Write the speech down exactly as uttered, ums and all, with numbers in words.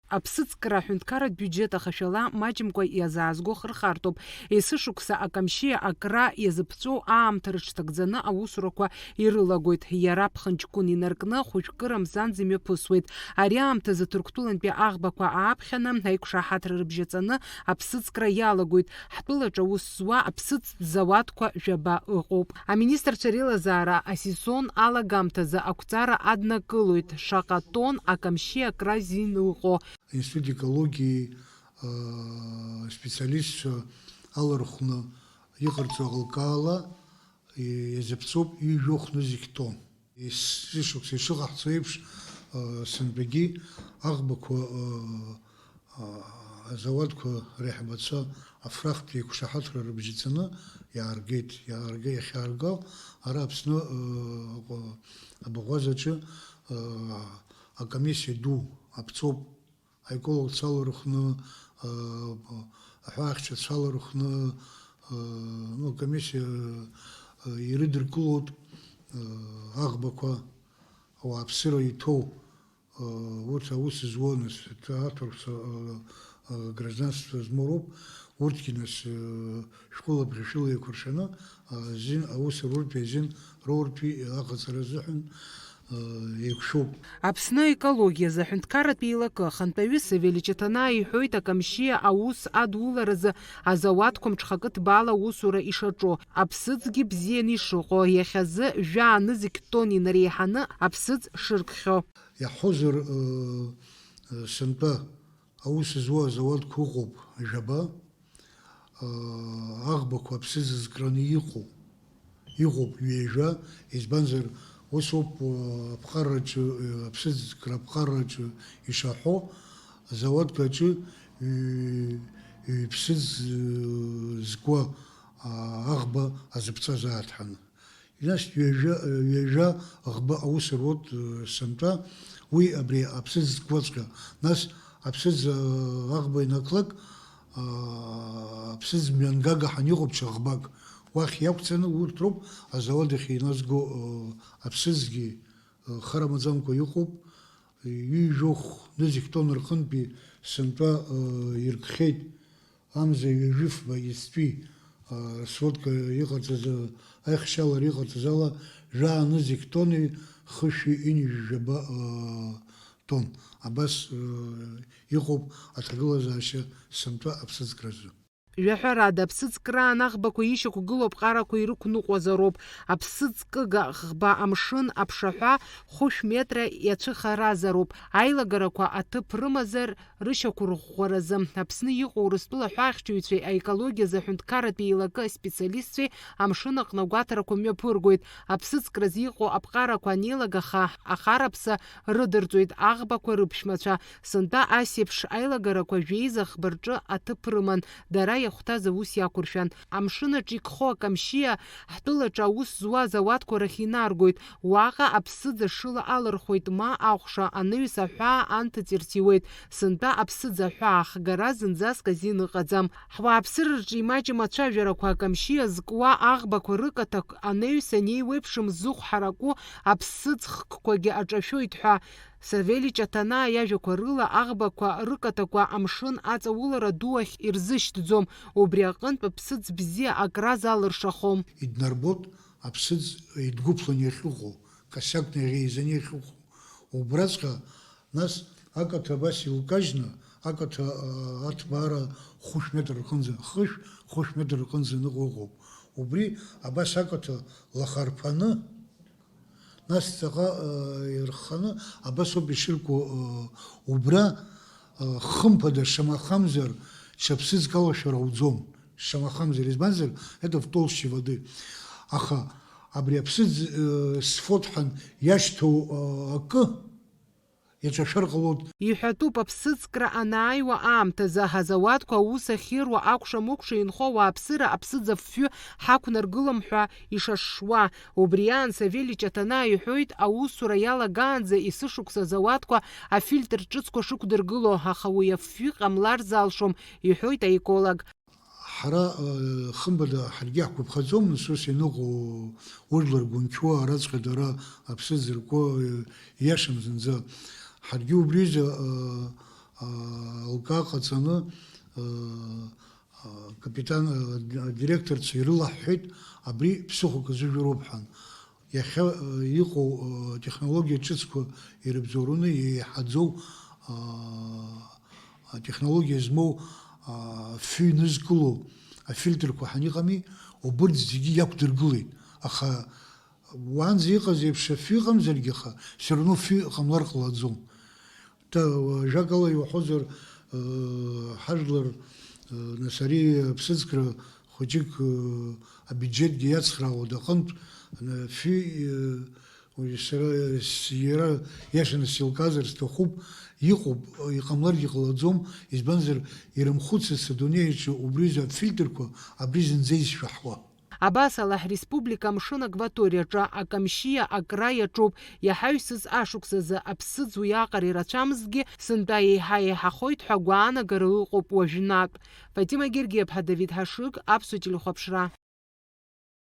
Аԥсыӡкра аҳәынҭқарратә биуџьет ахашәала маҷымкәа иазаазго хырхарҭоуп. Есышықәса акамшьиа акра иазыԥҵәоу аамҭа рыҽҭагӡаны аусурақәа ирылагоит. Иара ԥхынҷкәын инаркны хәышәкы рамзанӡа имҩаԥысуеит. Ари аамҭазы Ҭырқәтәылантәи аӷбақәа ааԥхьаны аиқәшаҳаҭра рыбжьаҵаны аԥсыӡкра иалагоит. Ҳтәылаҿы аус зуа аԥсыӡ зауадқәа жәаба ыҟоуп. Аминистрцәа реилазаара асезон алагамҭазы ақәҵара аднакылоит, шаҟа тонн акамшьи акра зин ыҟоу. Аинститут екологиеи, аа, специалистцәа алархәны иҟарҵо аилкаала, иазыԥҵәоуп ҩажәа хәны зегь тонн. Есышықәса ишыҟаҳҵо еиԥш, аа, сынтәагьы аӷбақәа, аа, аа, азауадқәа реиҳабацәа афрахттә еиқәшаҳаҭра рыбжьаҵаны иааргеит, иаарга-, иахьаарго, ара Аԥсны, аа, аҟәа-, абаӷәазаҿы, аа, акомиссиа ду аԥҵоуп. Аекологцәа алархәны, аа, аҳәаахьчацәа алархәны, аа, ну, акомиссиа, аа, ирыдыркылоит, аа, аӷбақәа, ауааԥсыра иҭоу, аа, урҭ аус зуа, нас, аҭ-, аҭырқәцәа, аа, аа, гражданство змоу роуп, урҭгьы, нас, аа, шәҟәыла бӷьышәыла еиқәыршәаны, аа, азин, аус руртәи азин роуртәи аҟаҵара азыҳәан, еиқәшәоуп. Аԥсны аекологиазы аҳәынҭқарратә еилакы ахантәаҩы Савели Ҷаҭанаа иҳәоит, акамшьиа аус адуларазы азауадқәа мҽхакы ҭбаала аусура ишаҿу, аԥсыӡгьы бзианы ишыҟоу, иахьазы жәаа нызқь тонн инареиҳаны аԥсыӡ шыркхьоу. Иаҳҳәозар, сынтәа аус зуа азауадқәа ыҟоуп жәаба, аӷбақәа аԥсыӡ зкраны иҟоу, иҟоуп ҩажәа, избанзар, ус ауп, аԥҟараҿы, аԥсыӡ зкра аԥҟараҿы ишаҳәо, азауадқәа аҿы ҩ-, ҩ-, ԥсыӡ зкуа аӷба азыԥҵәа азааҭҳаны. Нас ҩажәа, ҩажәа ӷба аус руеит, сынтәа, уи абри аԥсыӡ зкуаҵәҟьа. Нас аԥсыӡ, аӷба инаклак, аԥсыӡ мҩангага ҳәа иҟоуп ҽа ӷбак. Уахь иақәҵаны урҭ роуп азауад ахь иназго, аԥсыӡгьы, хара маӡамкәа иҟоуп. Ҩажәохә нызқь тонн рҟынтәи сынтәа, иркхьеит. Амза ҩажәифба иацтәи, а, сводка иҟарҵаз, а, аихшьалара иҟарҵаз ала, жәаа нызқь тонни хышәи ҩынҩажәи жәаба, а, тонн. Абас, а, иҟоуп аҭагылазаашьа сынтәа аԥсыӡкразы. Жәаҳәарада, аԥсыӡкраан аӷбақәа ишьақәгылоу аԥҟарақәа ирықәныҟәозароуп. Аԥсыӡкыга ӷба амшын аԥшаҳәа хәышә метра иацәыхаразароуп. Аилагарақәа аҭыԥ рымазар, рышьақәырӷәӷәаразы Аԥсны иҟоу Урыстәыла аҳәаахьчаҩцәеи аекологиазы аҳәынҭқарратә еилакы аспециалистцәеи амшын аҟны агәаҭарақәа мҩаԥыргоит. Аԥсыӡкразы иҟоу аԥҟарақәа анеилагаха, ахараԥса рыдырҵоит аӷбақәа рыԥшәмацәа. Сынтәа ас еиԥш аилагарақәа жәеиза ӷба рҿы аҭыԥ рыман, дара иахәҭаз аус иақәыршәан. Амшын аҿы икхо акамшьиа ҳтәылаҿы аус зуа азауадқәа рахь инаргоит. Уаҟа аԥсыӡ ашыла алырхуеит, ма аҟәша анаҩс аҳәаа анҭыҵырц иуеит. Сынтәа аԥсыӡ аҳәаа ахгара зынӡаск азин ыҟаӡам. Ҳуааԥсыра рҿы имаҷым ацәажәарақәа, акамшьиа зкуа аӷбақәа рыкаҭәак анаҩс анеиуеиԥшым зыхә ҳараку аԥсыӡ хкқәагьы аҿашәоит ҳәа. Савели Ҷаҭанаа иажәақәа рыла, аӷбақәа рыкаҭәақәа амшын аҵаулара ду ахь ирзышьҭӡом, убри аҟынтә аԥсыӡ бзиа акра залыршахом. Иднарбоит аԥсыӡ идгәыԥлан иахьыҟоу, косякны иаӷеизаны иахьыҟоу. Убраҵәҟьа, нас, акаҭа абас илкажьны, акаҭа, а, аҭбаара хәышә метр рҟынӡа, хышә, хәышә метр рҟынӡа ныҟәо ыҟоуп. Убри абас акаҭа лахарԥаны, нас ҵаҟа, а, ирхханы, абас ауп ишыркуа, а, убра, а, хымԥада, шамахамзар, ҽа ԥсыӡк алашәар ауӡом. Шамахамзар, избанзар, это в толще воды. Аха абри аԥсыӡ, э, сфоҭҳан иашьҭоу, э, акы иаҿашәар ҟалоит. Иҳәатәуп, аԥсыӡкра анааиуа аамҭазы, ҳазауадқәа аус ахьируа акәша-мыкәша инхо ауааԥсыра аԥсыӡ афҩы ҳақәнаргылам ҳәа ишашшуа. Убри аан Савели Ҷаҭанаа иҳәоит, аусура иалагаанӡа есышықәса азауадқәа афильтр ҿыцқәа шықәдыргыло, аха уи афҩы ҟамлар залшом, иҳәоит аеколог. Ҳара, э, хымԥада, ҳаргьы ҳгәаԥхаӡом, нас ус ианыҟоу, ужәлар гәынқьуа, араҵәҟьа дара аԥсыӡ ркуа, э, ииашам зынӡа. Ҳаргьы убриазы, э, лкаа ҟаҵаны, капитан, директорцәа ирылаҳҳәеит, абри ԥсыхәак азыжәроуп ҳәан. Иахьа иҟоу технологиа ҿыцқәа ирыбзоураны еиҳаӡоу, атехнологиа змоу, афҩы инызкыло афильтрқәа ҳәа иҟами, убырҭ зегьы иақәдыргылеит. Аха уаанӡа иҟаз еиԥш афҩы ыҟамзаргьы, аха все равно фҩы ҟамлар ҟалаӡом. Та, ажәакала иуҳәозар, ҳажәлар, нас ари аԥсыӡкра хәыҷык абиуџьетгьы иацхраауа аҟынтә, фҩы, уи сара, с-, иара иашаны сеилкаазар сҭахуп, иҟоуп, иҟамларгьы ҟалаӡом, избанзар, ирымхәыцыц адунеи аҿы убри рзы афильтрқәа абри зынӡа изшәаҳуа. Абас ала, ҳреспублика амшын акваториаҿы акамшьиа акра иаҿуп, иаҳаҩсыз ашықәсазы аԥсыӡ уиаҟара ирацәамызҭгьы, сынтәа еиҳа еиҳахоит ҳәа агәаанагара ыҟоуп уажәнатә. Фатима Гергиаԥҳа, Давид Ҳашыг, Аԥсуа телехәаԥшра.